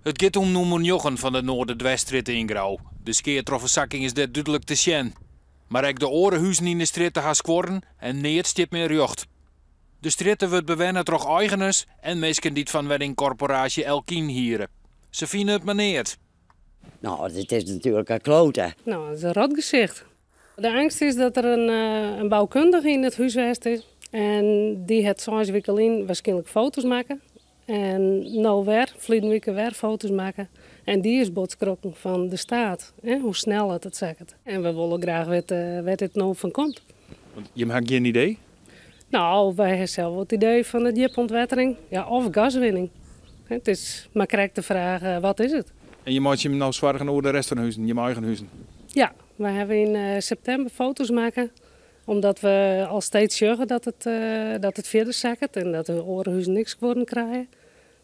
It giet om nûmer njoggen fan de Noarderdwersstrjitte yn Grou. De skea troch fersakking is dêr dúdlik te sjen. Mar ek de oare huzen yn de strjitte ha skuorren en neat stiet mear rjocht. De strjitte wurdt bewenne troch eigeners en minsken dy't fan wenningkorporaasje Elkien hiere. Se fine it mar neat. No, dit is natuerlik in klote. No, it is in rotgesicht. De eangst is dat der in boukundige yn it hús west is en dy hat seis wike lyn waarskynlik foto's makke en no wer, ferliden wike wer foto's makke en dy is bot skrokken fan de staat, hoe snel dat it sakket. En we wolle graach witte wêr't dit no fan komt. Want jim ha gjin idee? No, wy ha sels wol it idee fan de djipontwettering, ja, of gaswinning. It is mar krekt de fraach, wat is it? En jim meitsje jim no soargen oer de rest fan de huzen, jim eigen huzen? Ja, wy hawwe yn septimber foto's makke, omdat we al steeds sjogge dat it fierder sakket en dat de oare huzen ek skuorren krije.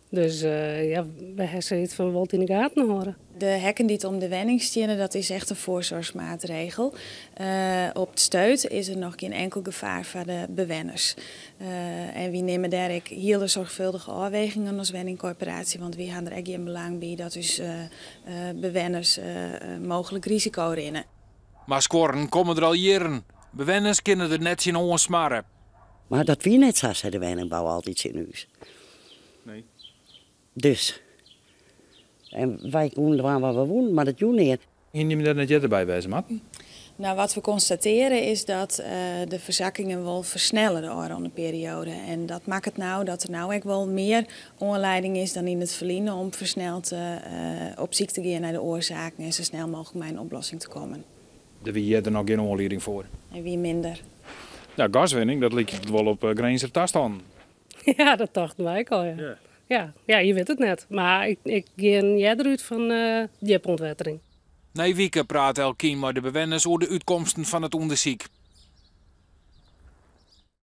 Dus ja, wy hawwe sayts fan, we wolle it yn de gaten hâlde. De hekken dy't om de wenning steane, dat is echt in foarsoarchsmaatregel. Op it stuit is der noch gjin enkel gefaar foar de bewenners. En wy nimme dêr ek hiele soarchfuldige ôfwegingen as wenningkorporaasje, want wy ha der ek gjin belang by dat ús bewenners mooglik risiko rinne. Mar skuorren komme der al jierren. Bewenners kinne der net tsjin oansmarre. Mar dat wie net sa, sei de wenningbou altyd tsjin ús. Nee. Dus. En wy koenen dwaan wat we woenen, mar dat joech neat. Hiene jim der net earder by wêze moatten? No, wat we konstatearje is dat de fersakkingen wol fersnelle de ôfrûne perioade. En dat makket no dat der no ek wol mear oanlieding is dan yn it ferline om fersneld op syk te gean nei de oarsaken en sa snel mooglik mei in oplossing te kommen. Der wie earder noch gjin oanlieding foar? Der wie minder. Ja, gaswinning, dat liket wol op Grinzer tastannen. Ja, dat tochten wy ek al, ja. Ja, ja, je witte it net. Mar ik gean earder út fan djipontwettering. Nije wike praat Elkien mei de bewenners oer de útkomsten fan it ûndersyk.